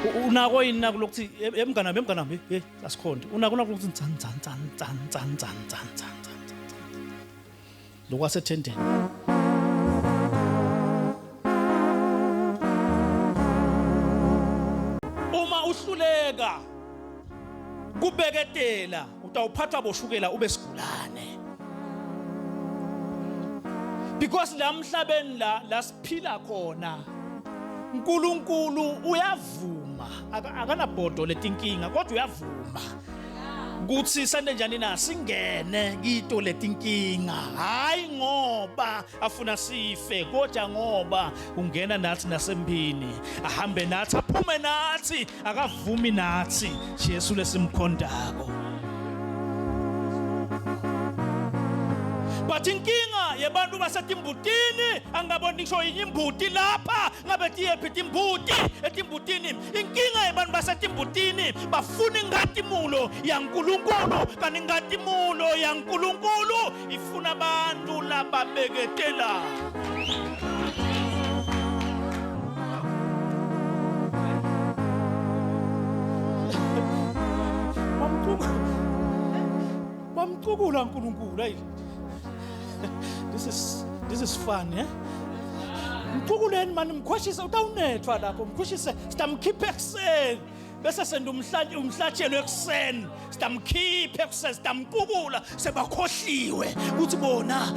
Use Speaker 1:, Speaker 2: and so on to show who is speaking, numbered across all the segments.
Speaker 1: Unako yini naku lokuthi emnganami emnganami hey asikhonde unako naku lokuthi tsan tsan tsan tsan tsan tsan tsan tsan tsan tsan lokwasethendeni. Uma uhluleka kubeketela utawuphathwa boshukela ube sigulane, because la mhlabeni la la siphila khona uNkulunkulu uyavuma, akanabhodo letinkinga, kodwa uyavuma kuthi sande njani na singene kito letinkinga, hayi ngoba afuna sife, kodwa ngoba ungena nathi nasemphini, ahambe nathi, aphume nathi, akavumi nathi Jesu lesimkhondako. But inkinga yebantu basetimbutini, angaboni ngisho yinye imbuti lapha, ngabe tiyephi timbuti etimbutini. Inkinga yebantu basetimbutini bafuna ingatimulo yaNkulunkulu, kanti ingatimulo yaNkulunkulu ifuna abantu lababeketela. Bamcukula uNkulunkulu. Ayi, this is fun, eh? Mcukuleni mani, mkhweshise, utawunethwa lapho, mkhweshise, sitamkhipha ekuseni bese senda umhlatshelo ekuseni, sitamkhipha ekuseni, sitamqukula. Sebakhohliwe ukuthi bona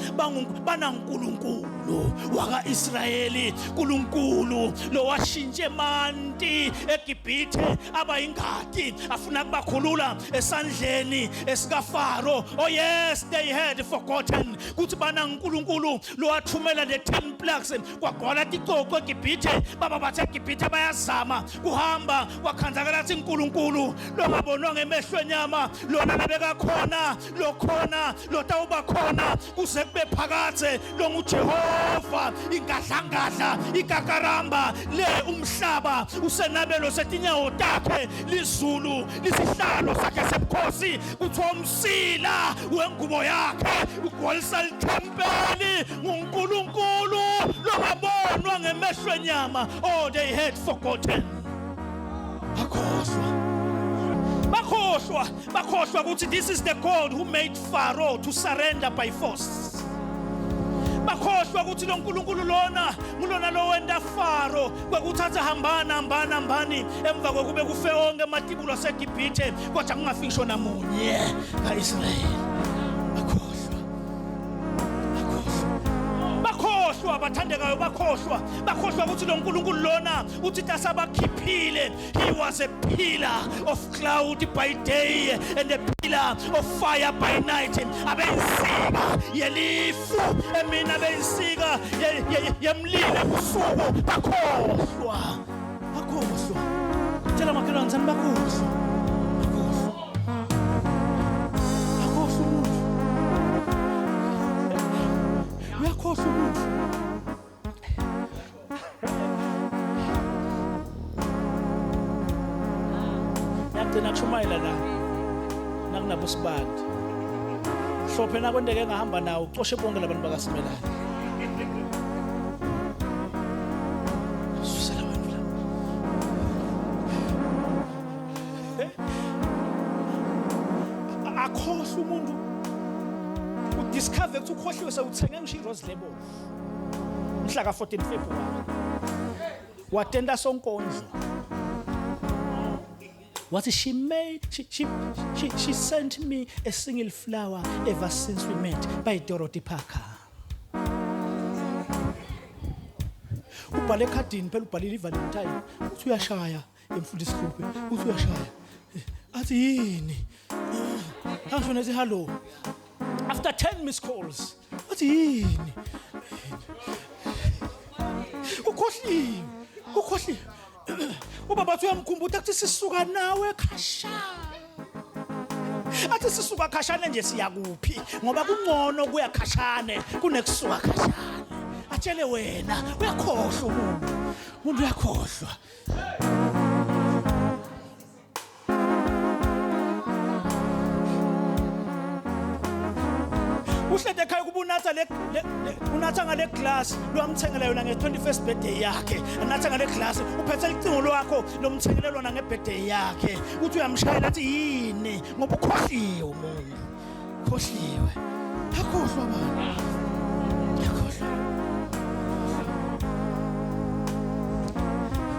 Speaker 1: banaNkulunkulu waka-Israyeli, Nkulunkulu lowashintshe emanti eGibhithe aba ingati, afuna kubakhulula esandleni esikaFaro. Oh yes, they had forgotten ukuthi banaNkulunkulu lowathumela the 10 plagues, kwagcwala ticoco eGibhithe. Baba bathe eGibhithe bayazama kuhamba, kwakhanzakala athi uNkulunkulu longabonwa ngemehlo enyama, lona labekakhona, lokhona, lotawuba khona kuze kube phakathe, longuJehova, ingadlangadla, ikakaramba le, umhlaba usenabelo setinyawo takhe, lizulu lisihlalo sakhe sebukhosi, kuthiwa umsila wengubo yakhe ugcwalisa lithempeli, nguNkulunkulu longabonwa ngemehlo enyama. Oh, they had forgotten. Bakhohlwa, bakhohlwa, bakhohlwa ukuthi this is the God who made Pharaoh to surrender by force. Bakhohlwa ukuthi lo nkulunkulu lona ngulona lowenta Faro kwekuthatha hambani, hambani, hambani, emva kokube kufe onke amatibulo aseGibhithe kodwa kungafiki ngisho namunye ka-Israyeli. Bakhohlwa, bakhohlwa, bathandekayo, bakhohlwa, bakhohlwa ukuthi lo nkulunkulu lona uthi tasabakhiphile, he was a pillar of cloud by day and a pillar of fire by night. Abeyinsika yelifu emini, abeyinsika yemlilo ebusuku. Bakhohlwa, bakhohlwa. Tshela makhelwane, thani bakhohlwa, bakhohlwa, bakhohlwa. Umuntu uyakhohlwa, umuntu. Ngiyagcina kushumayela la nakunabo sibandi hlophe nakwenteke ngahamba nawo ucoshe bonke labantu bakaSimelane. Susela wena la. Akhohlwe umuntu, udiscover ukuthi ukhohliwe, sewuthenge ngisho irose lebovu mhla ka-14 February, watenda sonkondlo, wathi she made she, she, she, she sent me a single flower ever since we met by Dorothy Parker. Ubhale ekhadini phela, ubhalile iValentine, uthi uyashaya emfundisi Hluphe, uthi uyashaya, athi yini, angifuna ethi hello after 10 missed calls, athi yini, ukhohliwe, ukhohliwe. Ubaba athi uyamkhumbuta, kuthi sisuka nawe khashana, athi sisuka khashane nje siyakuphi, ngoba kungcono kuya khashane kunekusuka khashane. Atshele wena, uyakhohlwa umuntu, umuntu uyakhohlwa. Uhlede ekhaya kuba unatha le unatha ngale glass lwamthengela yona nge-21st birthday yakhe. Anatha ngale glass uphethe licingo lwakho lomthengele lona ngebirthday yakhe. Uthi uyamshayela athi yini ngoba ukhohliwe umuntu. Khohliwe. Akhohlwa abantu. Akhohlwa.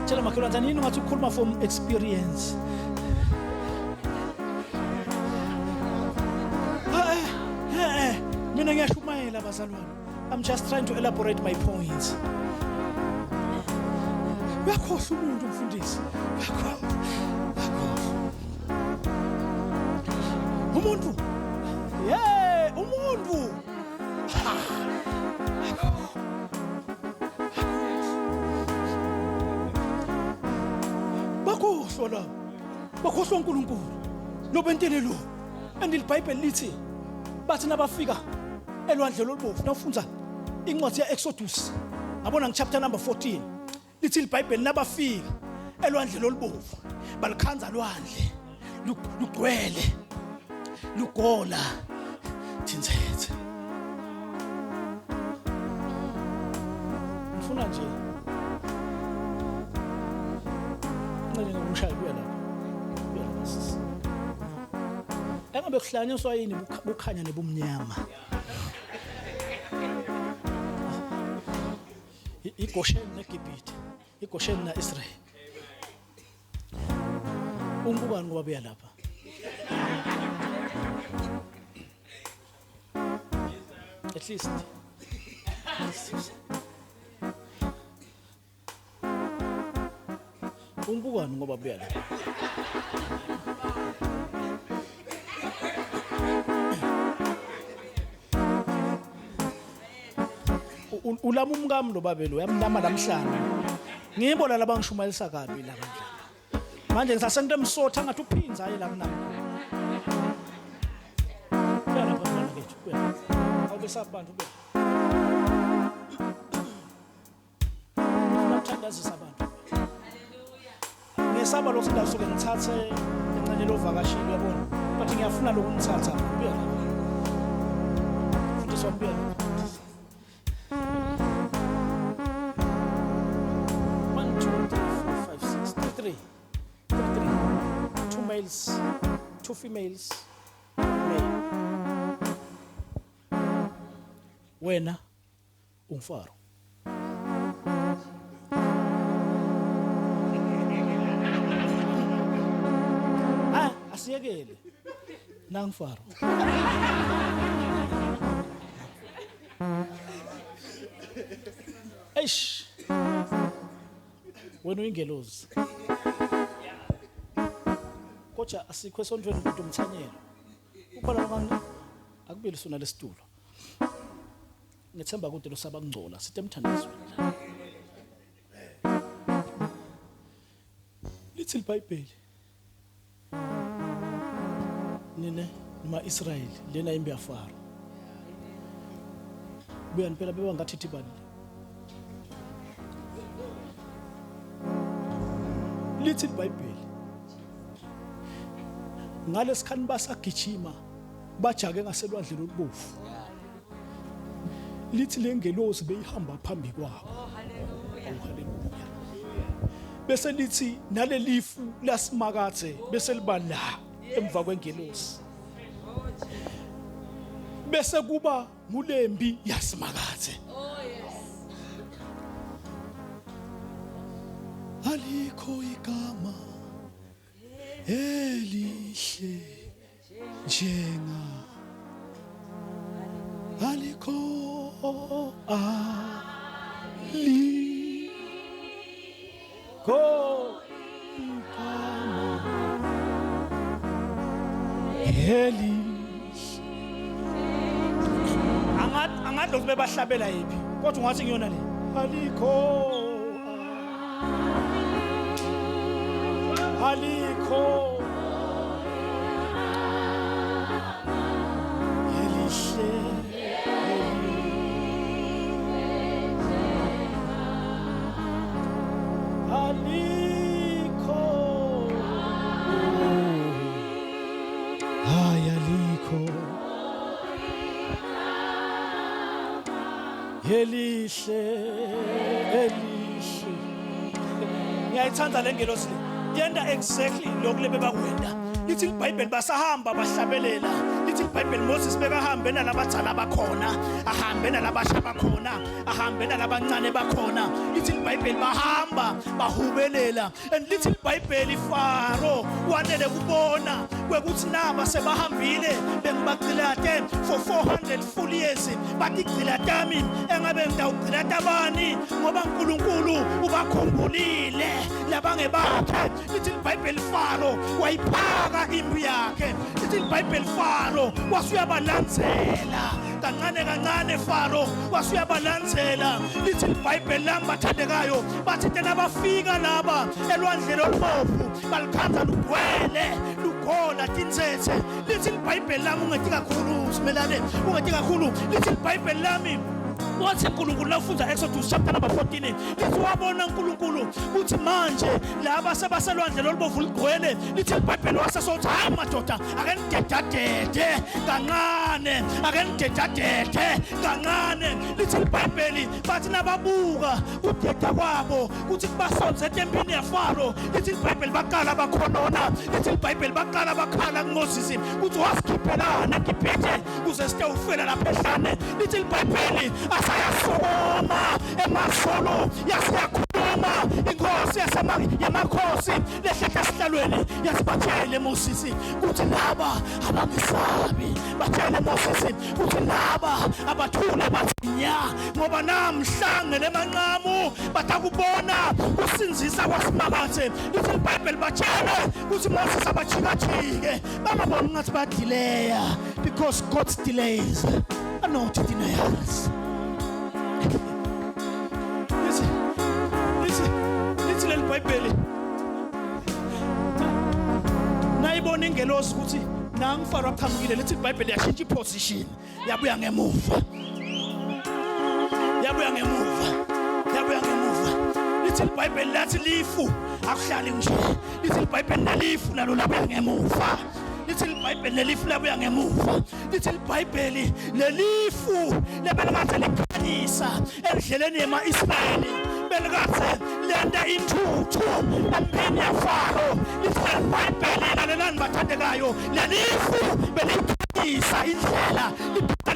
Speaker 1: Tshela makhelwane yini ungathi ukhuluma from experience. Mina ngiyashumayela bazalwane. I'm just trying to elaborate my points. Uyakhohlwa umuntu mfundisi. Uyakhohlwa. Umuntu. Yeah, umuntu. Bakhohlwa la. Bakhohlwa uNkulunkulu. Lobentele lo. And iBhayibheli lithi bathi nabafika elwandle lolubovu nawufunza incwadi ya-Exodus ngabona ngi-chapter number 14 lithi iBhayibheli nabafika elwandle lolubovu balikhanza lwandle lugcwele lugola thinzethe. Ngifuna nje ncele ngokushaya kuya lapha kuya lapha sisi. Engabe kuhlanyiswa yini bukhanya nebumnyama? iGoshen neGibhithe, iGoshen naIsrael. Ungubani ngoba buya lapha? At least ungubani ngoba buya lapha? Ulama umkami lo babelo uyamlama lamhlanje. Ngibo la bangishumayelisa kabi la bandla. Manje ngisasento emsotha ngathi uphinza aye la kunami. Kuya lapha mfana kethu kuya. Awubesaba abantu kuya. Ngiyathandazisa abantu. Hallelujah. Ngesaba lokho ndasuke ngithathe encane lovakashile uyabona. But ngiyafuna lokumthatha kuya lapha. Mfundisi wami kuya lapha. 1 2 3 4 5 6 3 3 3 2 males, 2 females, 1 male. Wena ungfaro. Ah, asiyekele. Nangfaro. Eish. Wena uyingelozi. Kodwa asikho esontweni ukuthi umthanyelo. Ukhona lokho akubili sona lesitulo. Ngethemba ukuthi losaba kungcola sithe emthandazweni la. Lithi iBhayibheli. Nine maIsrayeli lena imbi yaFaro. Buya phela beba ngathi bani. Lithi iBhayibheli. Ngalesikhathi basagijima bajake ngaselwandle lolubovu. Lithi lengelozi beyihamba phambi kwabo.
Speaker 2: Oh hallelujah.
Speaker 1: Oh hallelujah. Bese lithi nalelifu lasimakathe bese liba la emva kwengelozi. Bese kuba ngulembi yasimakathe.
Speaker 2: Oh yes.
Speaker 1: Alikho igama elihle njenga alikho alikho igama elihle. Angathi lokhu bebahlabela yiphi kodwa ungathi ngiyona le alikho alikho elihle alikho hayi alikho Elihle, elihle. Ngiyayithanda le ngelosi le. Yenda exactly lokhu lebebakwenda. Lithi iBhayibheli basahamba bahlabelela. Lithi iBhayibheli Moses bekahambe nalabadzala bakhona, ahambe nalabasha bakhona, ahambe nalabancane bakhona. Lithi iBhayibheli bahamba bahubelela. And lithi iBhayibheli Faro wanele kubona kwekuthi naba sebahambile bengibagcilate for 400 full years, bathi gcilatami engabe ngidawugcilata bani ngoba uNkulunkulu ubakhumbulile labangebakhe. Lithi iBhayibheli Faro wayiphaka impi yakhe. Lithi iBhayibheli Faro wasuyabalandzela kancane kancane. Faro wasuyabalandzela. Lithi iBhayibheli lami bathandekayo, bathi tena bafika laba elwandle lolubovu balikhanza lugcwele lugola tintsetse. Lithi iBhayibheli lami ungeti kakhulu simelane, ungeti kakhulu. Lithi iBhayibheli lami wathi uNkulunkulu nawufunda Exodus chapter number 14, lithi wabona uNkulunkulu uthi manje laba sebaselwandle lolubovu ligcwele. Lithi iBhayibheli wasesothi hayi madoda, ake nidedadede kancane, ake nidedadede kancane. Lithi iBhayibheli bathi nababuka kudeda kwabo kuthi kubasonze etempini yaFaro. Lithi iBhayibheli baqala bakhonona. Lithi iBhayibheli baqala bakhala kuMoses kuthi wasikhiphelana eGibhithe kuze sitewufela lapha ehlane. Lithi iBhayibheli asayasukuma emasolo yasiyakhuluma inkosi yamakhosi lehlehla esihlalweni, yasibatshele Moses kuthi laba abangisabi. Batshele Moses kuthi laba abathule bathi nya, ngoba namhla ngelemanqamu batakubona kusinzisa kwasimakathe. Lithi iBhayibheli batshele kuthi Moses abajikajike bangaboni ngathi badelaya, because God's delays are not denials. Lithi lithi lithi leli Bhayibheli nayibona ingelosi ukuthi nangu Faro aqhamukile, lithi iBhayibheli yashintsha iposition, yabuya ngemuva, yabuya ngemuva, yabuya ngemuva. Lithi iBhayibheli lathi lifu akuhlali nje. Lithi iBhayibheli nelifu nalo labuya ngemuva. Lithi iBhayibheli nelifu labuya ngemuva. Lithi iBhayibheli lelifu lebelikade likhanyisa endleleni yema-Israyeli, belikade lenta intuthu empini yaFaro. Lithi iBhayibheli, lalelani bathandekayo, lelifu belikhanyisa indlela.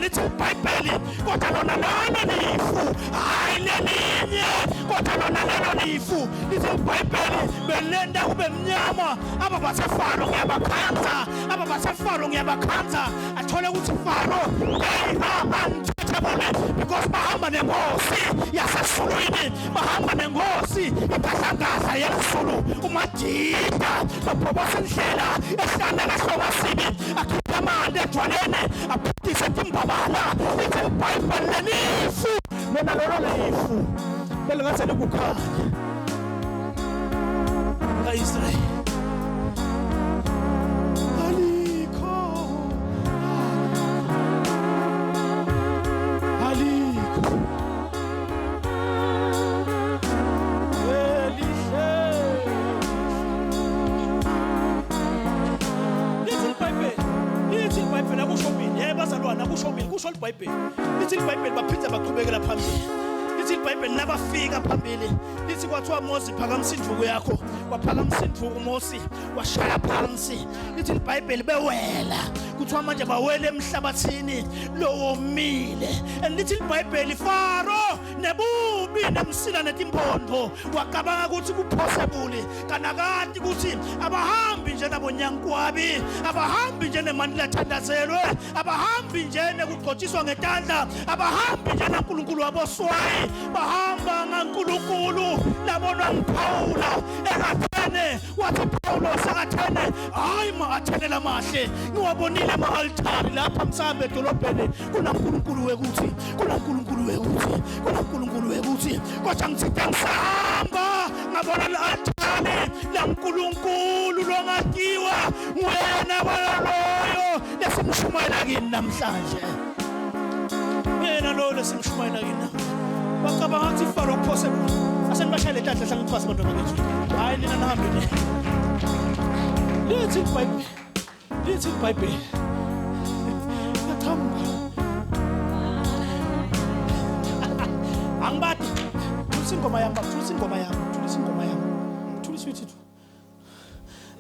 Speaker 1: Lithi iBhayibheli kodwa lona lona lifu, hayi lelinye, kodwa lona lelo lifu, lithi iBhayibheli belenda kube mnyama. Aba baseFaro ngiyabakhanza, aba baseFaro ngiyabakhanza. Athole ukuthi Faro they are untouchable because bahamba nenkosi yasesulwini, bahamba nenkosi igadlangadla yelizulu uMadida, babhobosa indlela ehlala kahlokasibi, akhiphe amanti ejwaleni, aphithise timbabala. Lithi iBhayibheli lelifu lona lolo lifu belingathi likukhanya ka-Israyeli alikho, alikho elihle. Lithi iBhayibheli, lithi iBhayibheli akusho mina, yebo bazalwane, akusho mina, kusho iBhayibheli. Lithi iBhayibheli baphinde baqhubekela phambili. Lithi iBhayibheli nabafika phambili, lithi kwathiwa Moses phakamisa induku yakho. Waphakamisa induku Moses, washaya phansi. Lithi iBhayibheli bewela, kuthiwa manje bawele emhlabathini lowomile. And lithi iBhayibheli Faro nebubi nemsila netimpondo wacabanga ukuthi kupossible kanakati ukuthi abahambi nje nabonyankwabi, abahambi nje nemali lathandazelwe, abahambi nje nekugcotshiswa ngetandla, abahambi nje naNkulunkulu waboswayi, bahamba ngaNkulunkulu labonwa ngiPawula eAthene. Wathi Paulos eAthene, hayi ma-Athene lamahle, ngiwabonile ama-altari lapha msambe edolobheni, kunaNkulunkulu wekuthi, kunaNkulunkulu wekuthi, kunaNkulunkulu wekuthi, kodwa ngithe ngisahamba ngabona le-altari laNkulunkulu longatiwa wena kwaloyo lesimshumayela kini namhlanje, yena lo lesimshumayela kini namhlanje. Bacabanga ukuthi Faro possible. Asenibashayele tandla, hlangani phasi bantu bakithi. Hayi nina nihambe nje. Lithi iBhayibheli, lithi iBhayibheli yaqhamuka. ingoma yami, thulisa ingoma yami, thulisa ingoma yami, thulisa uthi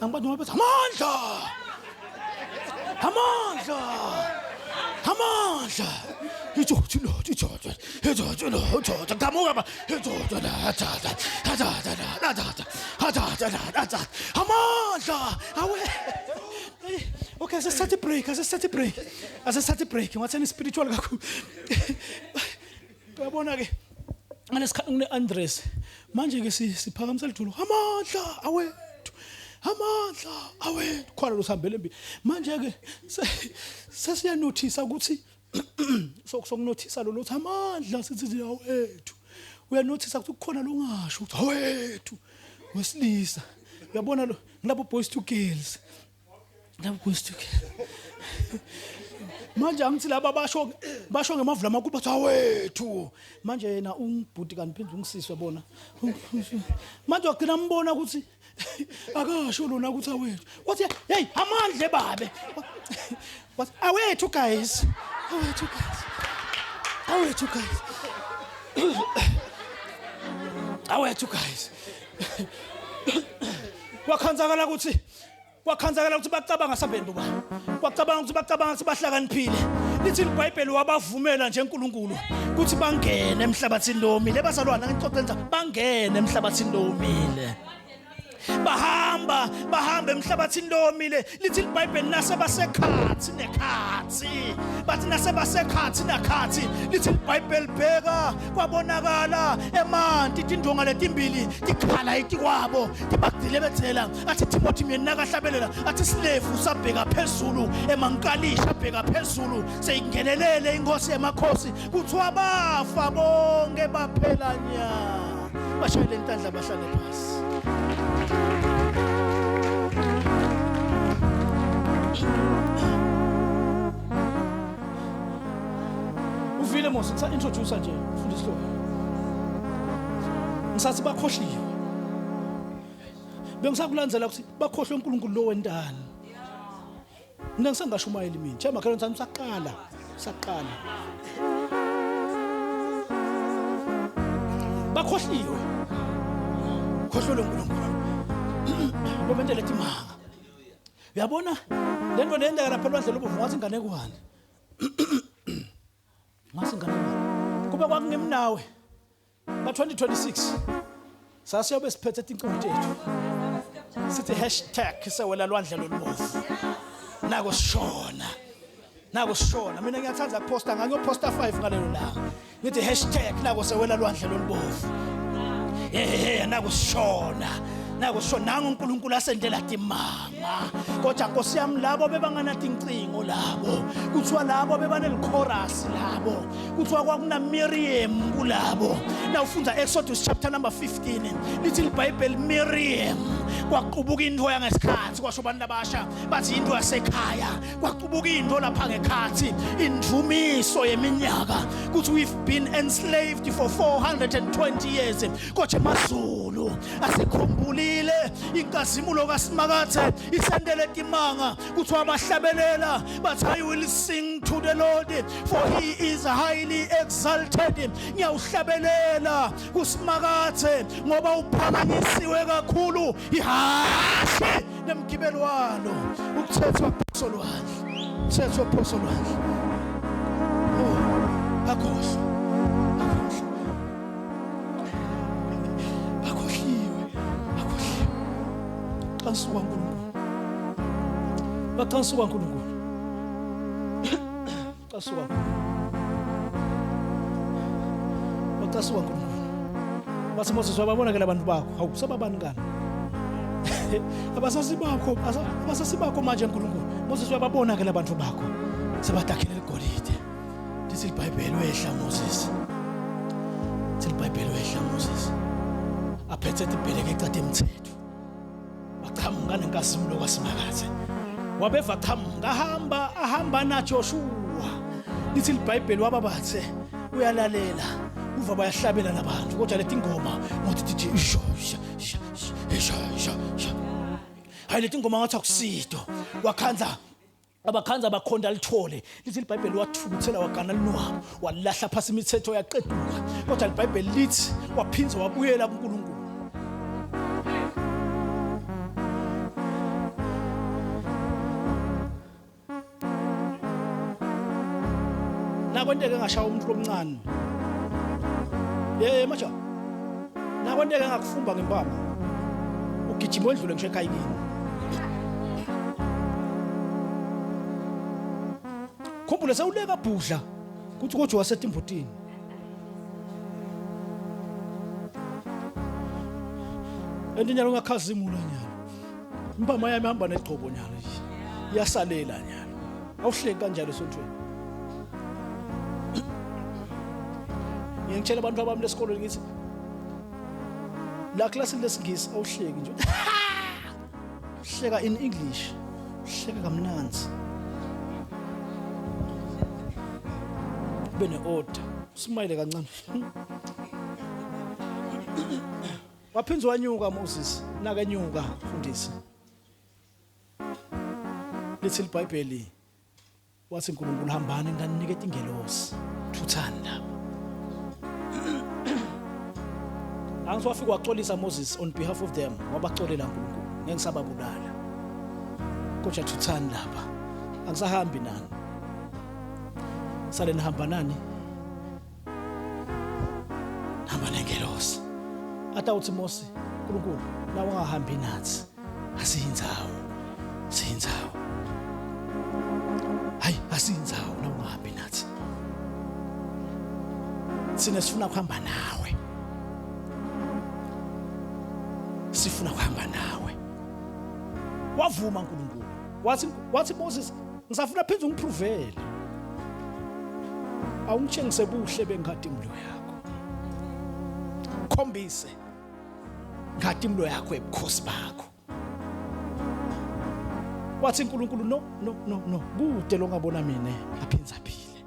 Speaker 1: angibathi noma bethi amandla, amandla, amandla. Amandla awe. Okay, asesithathe break, asesithathe break, asesithathe break. Ngatheni spiritual kakhulu. Uyabona ke ngalesikhathi ngine Andres manje ke siphakamisa lithulo amandla awethu, amandla awethu, khona lo sihambele embi manje ke sesiyanothisa ukuthi sokunothisa lo lothi amandla sithi awethu. Uyanothisa ukuthi kukhona lo ngasho ukuthi awethu wesilisa. Uyabona lo ngilabo boys to girls, labo boys to girls. Manje angithi laba basho basho ngemavula amakhulu bathi awethu. Manje yena ungibhuti kanti phinde ungisiswe bona. Manje wagcina mbona ukuthi akasho lona ukuthi awethu. Wathi hey amandla babe. Wathi awethu guys. Awethu guys. Awethu guys. Awethu guys. Kwakhanzakala ukuthi kwakhanzakala ukuthi bacabanga sambeni buba. Kwacabanga ukuthi bacabanga ukuthi bahlakaniphile. Lithi iBhayibheli wabavumela nje uNkulunkulu ukuthi bangene emhlabathini lomile. Bazalwana ngixoxe nje bangene emhlabathini lomile. Bahamba bahamba emhlabathini lomile. Lithi iBhayibheli nase basekhathi nekhathi. Bathi nase basekhathi nakhathi. Lithi iBhayibheli bheka kwabonakala emanti tindonga letimbili tikhala itikwabo tibagcile bethela. Athi Timothy myeni nakahlabelela athi silefu sabheka phezulu emankalisha abheka phezulu seyingenelele inkosi yemakhosi kuthiwa bafa bonke baphela nya. Bashayele intandla bahlale phasi. Uvile mos ngisa introduce nje mfundisi lo. Ngisathi bakhohliwe. Bengisakulandzela ukuthi bakhohlwe uNkulunkulu lo wentani. Mina ngisengashumayeli mina. Nje makhelwane sami saqala, saqala. Bakhohliwe. Khohlwe uNkulunkulu. Lo bentele timanga. Uyabona lento leyenzeka lapha elwandle lobovu ngathi inganekwane. Ngathi inganekwane. Kube kwakungemnawe. Ba 2026 sasiyobe siphethe tincumo tethu. Sithi hashtag sewela lwandle lolubovu. Nako sishona. Nako sishona. Mina ngiyathanda kuposta ngangiyoposta 5 ngalelo langa. Ngithi hashtag nako sewela lwandle lolubovu. Ehhe nako sishona. Nako sishona nangu uNkulunkulu asendela timanga. Kodwa Nkosi yami labo bebanganatincingo labo. Kuthiwa labo bebanelichorus labo. Kuthiwa kwakuna Miriam kulabo. Nawufunda Exodus chapter number 15 lithi iBhayibheli Miriam kwaqubuka into yangesikhathi kwasho abantu abasha bathi into yasekhaya kwaqubuka into lapha ngekhathi indumiso yeminyaka kuthi we've been enslaved for 420 years kodwa emazulu asikhumbulile inkazimulo kaSimakathe isendele timanga kuthiwa abahlabelela bathi I will sing to the Lord for he is highly exalted. Ngiyawuhlabelela kuSimakathe ngoba uphakanyisiwe kakhulu ihashe nemgibelo walo ukuthethwa phoso lwandle, ukuthethwa phoso lwandle. Oh, bakhohlwa, bakhohlwa, bakhohliwe, bakhohliwe. Qansuka uNkulunkulu, baqansuka uNkulunkulu, qasuka baqasuka uNkulunkulu. Bathi Moses wababona ke labantu bakho, hawu sababani kani? Abasasibakho, abasasibakho manje uNkulunkulu. Moses uyababona ke labantu bakho sebadakhele ligolide. Lithi iBhayibheli wehla Moses. Lithi iBhayibheli wehla Moses. Aphethe ibheleke ecade emthetho. Wachamuka nenkazimulo kaSimakathe. Wabeva chamuka ahamba ahamba na Joshua. Lithi iBhayibheli wababathe uyalalela uva bayahlabela labantu kodwa leti ngoma ngothi dithi isho isho isho isho isho. Hayi leti ngoma ngathi akusito. Wakhanza Abakhanza bakhonda lithole lithi iBhayibheli wathukuthela wagana linwabo walahla phasi imithetho yaqeduka kodwa iBhayibheli lithi waphinze wabuyela kuNkulunkulu. Nakwenteke ngashaya umuntu omncane. Yey maja. Nakwenteke ngakufumba ngempama. Ugijima wedlule ngisho ekhaya kini. Khumbule sewuleka bhudla kuthi kodwa wasetimbutini. Enti nyalo ungakhazimula nyalo. Impama yami ihamba negcobo nyalo nje. Iyasalela nyalo. Awuhleki kanjalo esontweni. Ngiye ngitshela abantu abami lesikolweni ngithi la klasini lesingisi awuhleki nje. Hleka in English. Hleka kamnanzi. Ube ne-order. Usmayile kancane. Waphinde wanyuka Moses, nakenyuka mfundisi. Lithi iBhayibheli wathi uNkulunkulu hambani nganiniketa ingelosi. Thuthani lapha. Angithi wafika waxolisa Moses on behalf of them, wabaxolela uNkulunkulu. Ngeke ngisababulala. Kodwa thuthani lapha. Angisahambi nani. Sale nihamba nani? Hamba nengelosi. Ata uthi Mose, uNkulunkulu nawe ungahambi nathi. Asiyindzawo. Siyindzawo. Hayi asiyindzawo nawe ungahambi nathi. Sine sifuna ukuhamba nawe. Sifuna ukuhamba nawe. Wavuma uNkulunkulu. Wathi Moses ngisafuna phinde ungiprovele. Awungitshengise buhle benkhatimulo yakho. Khombise nkhatimulo yakho ebukhosi bakho. Wathi uNkulunkulu no no no no kude longabona mina aphinza aphile.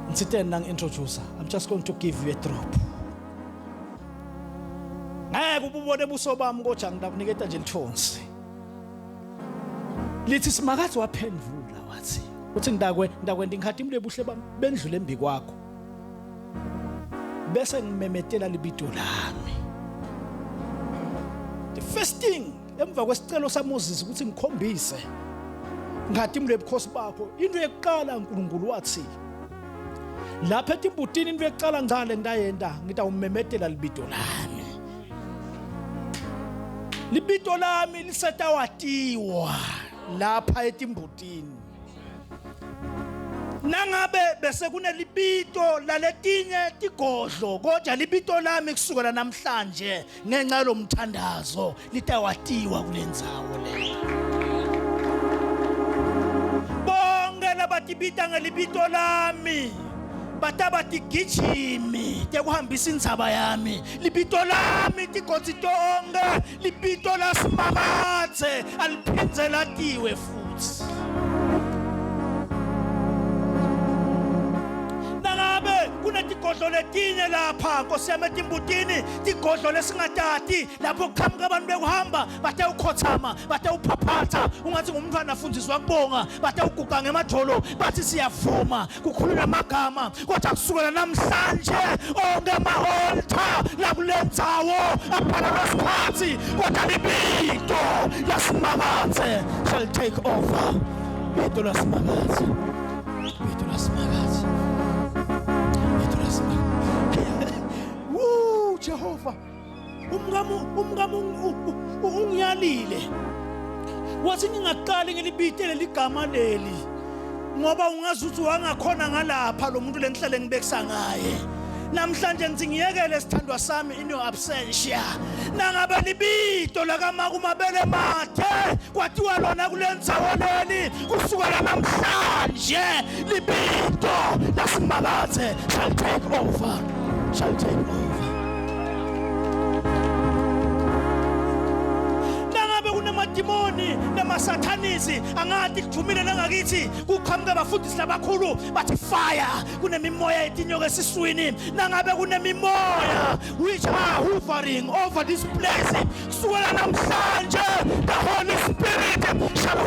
Speaker 1: Ngithe nang introducer I'm just going to give you a drop. Ngeke ububone ubuso bami kodwa ngitakuniketa nje lithonsi. Lithi Simakadze waphendvula wathi uthi ngidakwe ndakwenda inkhatimulo ebuhle bami bendlule embi kwakho. Bese ngimemetela libito lami. The first thing emva kwesicelo saMoses ukuthi ngikhombise nkhatimulo ebukhosi bakho into yokuqala uNkulunkulu wathi lapha etimbutini into yokuqala ngale ngitayenta ngitawumemetela libito lami. Libito lami lisetawatiwa lapha etimbutini. Nangabe bese kunelibito laletinye tigodlo kodwa libito lami kusukela namhlanje ngenxa yalomthandazo litawatiwa kulendzawo le. Bonke labatibita ngelibito lami bataba tigijimi tekuhambisa indzaba yami libito lami tigodzi tonke libito lasimakadze aliphindze latiwe futhi nangabe kunetigodlo letinye lapha nkosi yami etimbutini tigodlo lesingatati lapho kuqhamuka abantu bekuhamba batewukhothama batewuphaphatha ungathi ngumntwana afundiswa kubonga batewuguqa ngemadolo bathi siyavuma kukhulunywa amagama kodwa kusukela namhlanje onke ama-altar lakule ndzawo abhalelwa sikhathi kodwa libito lasimakadze shall take over. Bito lasimakadze, bito lasimakadze, bito lasimakadze. Woo Jehova, umkami ungiyalile wathi ngingaqali ngilibitele ligama leli ngoba ungazi ukuthi wangakhona ngalapha lo muntu lengihlale ngibekisa ngaye. Namhlanje ngithi ngiyekele sithandwa sami in your absentia. Nangabe libito lakamakumabele mathe kwathiwa lona kule ndzawo leli kusukela namhlanje libito lasimakadze shall take over, shall take over. Nangabe kunemadimoni namasathanisi angathi kudumile langakithi kuqhamuka abafundisi labakhulu bathi fire kunemimoya yetinyoka esiswini. Nangabe kunemimoya which are hovering over this place kusukela namhlanje the Holy Spirit shall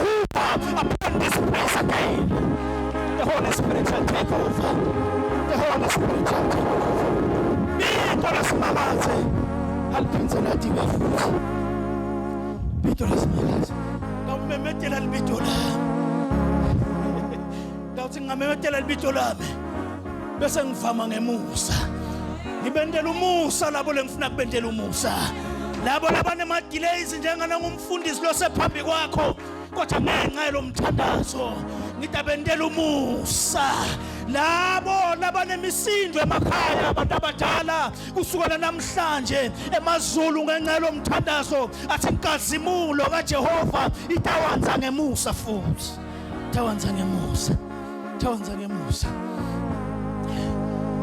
Speaker 1: again. The Holy Spirit shall take over. The Holy Spirit shall take over. Bito lasimakadze aliphindze latiwe futhi. Bito lasimakadze. Ngawumemetela libito lami. Ngawuthi ngingamemetela libito lami bese ngivama ngemusa. Ngibendela umusa labo lengifuna kubendela umusa. Labo labanemadelays njenganangumfundisi losephambi kwakho, kodwa ngenxa yalomthandazo ngitabendela umusa. Labo labanemisindo emakhaya, abantu abadala kusukela namhlanje emazulu ngenxa yalomthandazo athi inkazimulo kaJehova itawanza ngemusa futhi. Tawanza ngemusa. Tawanza ngemusa.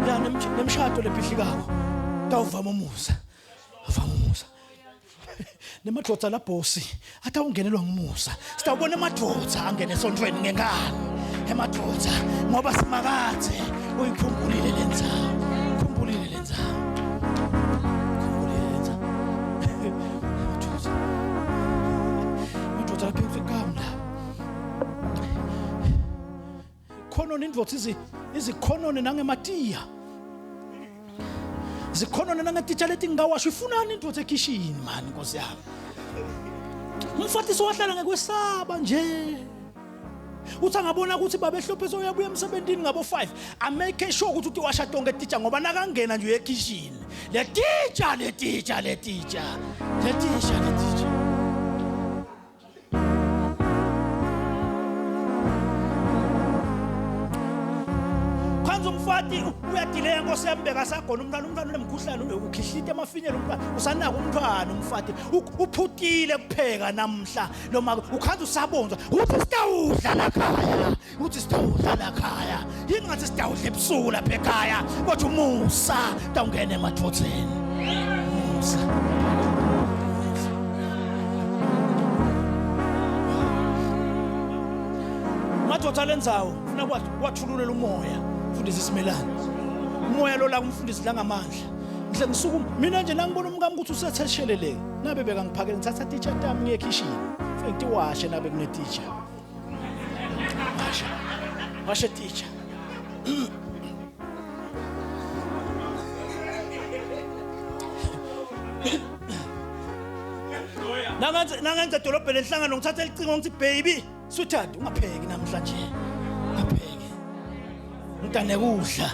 Speaker 1: Ya nemshado lephihlikako tawuvama umusa. Avama umusa. Nemadvodza labhosi atawungenelwa ngumusa. Sitawubona emadvodza angene esontweni ngenkani. Emadvodza ngoba simakadze uyikhumbulile lendzawo. Khumbulile lendzawo. Khumbulile lendzawo. Emadvodza. Emadvodza lapha ekamla. Khonona indvodza izikhonone nangematiya. Zikhonone nangetitsha leti ngawasho ifunani indvodza ekhishini mani Nkosi yami. Umfati wahlala ngekwesaba nje. Uthi angabona ukuthi babe Hlophe uyabuya emsebenzini ngabo 5, amake sure ukuthi uthi washa tonke titsha ngoba nakangena nje ekhishini. Le titsha le titsha le titsha le titsha le titsha. Khanza umfati uyadileya Nkosi yami bekasagona umntwana, umntwana unemkhuhlane ukhihlita emafinyela umntwana usanaka umntwana umfati uphutile kupheka namhla noma ukhanza usabonza uthi sitawudla la khaya, uthi sitawudla la khaya, yini ngathi sitawudla ebusuku lapha ekhaya, kodwa umusa tawungena emadvodzeni. Umusa. Madvodza lendzawo ufuna kwathululela umoya mfundisi Simelane. Umoya lo la umfundisi la ngamandla. Ngihle ngisuku mina nje nangibona umkami ukuthi usetheshelele nabe beka ngiphakele ngithatha teacher tami ngiye ekhishini. Mfike ngiwashe nabe kune teacher. Washa. Washe teacher. Nangenza edolobheni lenhlangano ngithatha elicingo ngithi baby sweetheart ungapheki namhlanje. Ungapheki. Ngitane kudla.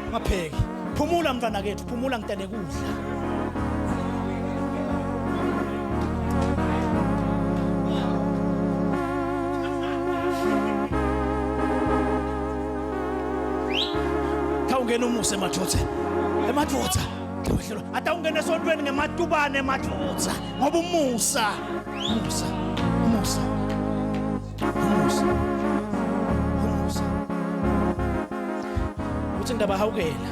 Speaker 1: Ungapheki. Phumula mntwana kethu, phumula ngitane kudla. Tawungena umusa emadvodza. Emadvodza. Atawungena esontweni ngematubane emadvodza ngoba umusa, umusa, umusa. Umusa. Umusa. Uthi ngidabahawukela.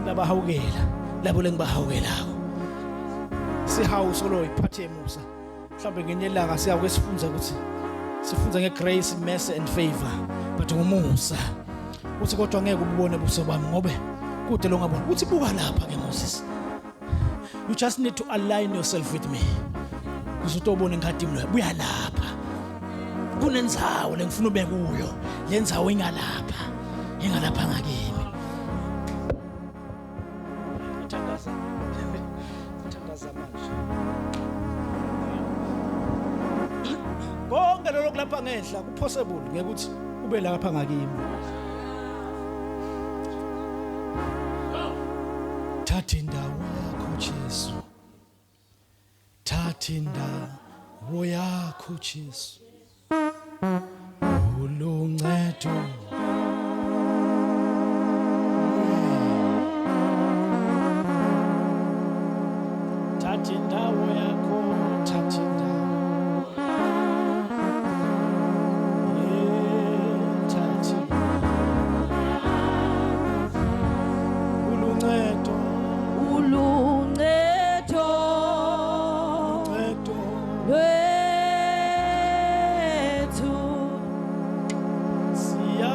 Speaker 1: Ngidabahawukela. Labo lengibahawukelako. Sihawu solo iphathe emusa. Mhlawumbe ngenye ilanga siyawuke sifunza ukuthi sifunza ngegrace, mercy and favor, but ngumusa. Uthi kodwa ngeke ubone buso bami ngobe kude lo ngabona. Uthi buka lapha ke Moses. You just need to align yourself with me. Kuze utobona inkhatimulo. Buya lapha. Kunendzawo lengifuna ube kuyo. Lendzawo ingalapha. Ingalapha ngakimi. Thandaza. Thandaza manje. Konke lokho lapha ngenhla kupossible ngekuthi ube lapha ngakimi. Thatha indawo yakho Jesu. Thatha indawo yakho Jesu. Uluncedo. Thatha indawo yakho, thatha indawo. Thatha. Uluncedo.
Speaker 2: Uluncedo.
Speaker 1: Uluncedo.
Speaker 2: Lwethu.
Speaker 1: Siya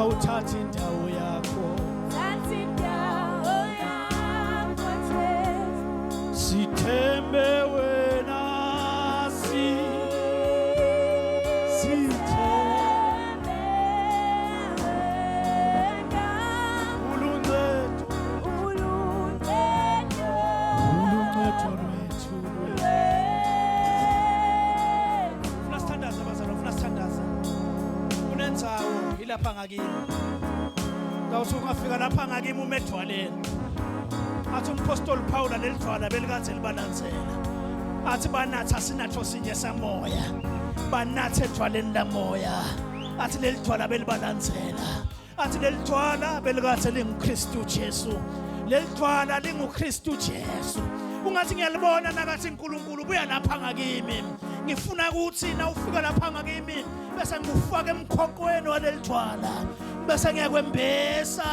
Speaker 1: Awuthatha indawo yakho.
Speaker 2: Thatha indawo yakho, Jesu.
Speaker 1: Sithembe wena, sithembe.
Speaker 2: Wena.
Speaker 1: Uluncedo.
Speaker 2: Uluncedo.
Speaker 1: Uluncedo lwethu. Funa sithandaze, abazalwane, funa sithandaze. Kunendzawo ilapha ngakini. Ngawuthi ungafika lapha ngakimi ume edwaleni. Athi umpostoli Paul, leli dwala belikade libalandzela. Athi banatha sinatho sinye samoya, banathe edwaleni lamoya. Athi leli dwala belibalandzela. Athi leli dwala belikade linguKristu Jesu. Leli dwala linguKristu Jesu. Ungathi ngiyalibona nakathi uNkulunkulu buya lapha ngakimi. Ngifuna ukuthi na ufika lapha ngakimi bese ngikufaka emkhoqweni waleli dwala, bese ngiyakwembesa,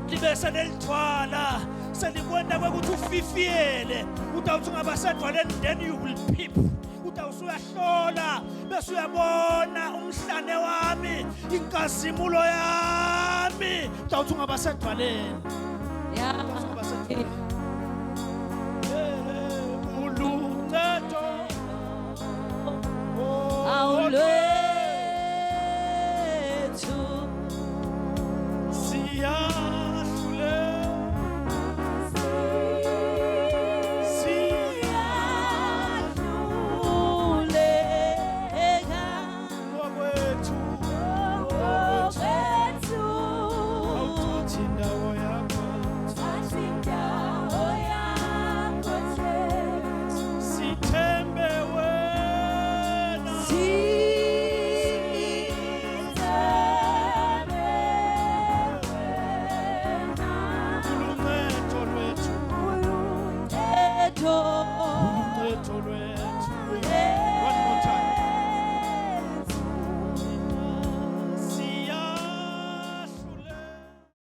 Speaker 1: libese lelithwala selikwenta kwekuthi ufifiyele. Utawuthi ungabasedwaleni, then you will peep. Utawuthi uyahlola bese uyabona umhlane wami, inkazimulo yami. Utawuthi ungabasedwaleni. Utawuthi ungabasedwaleni.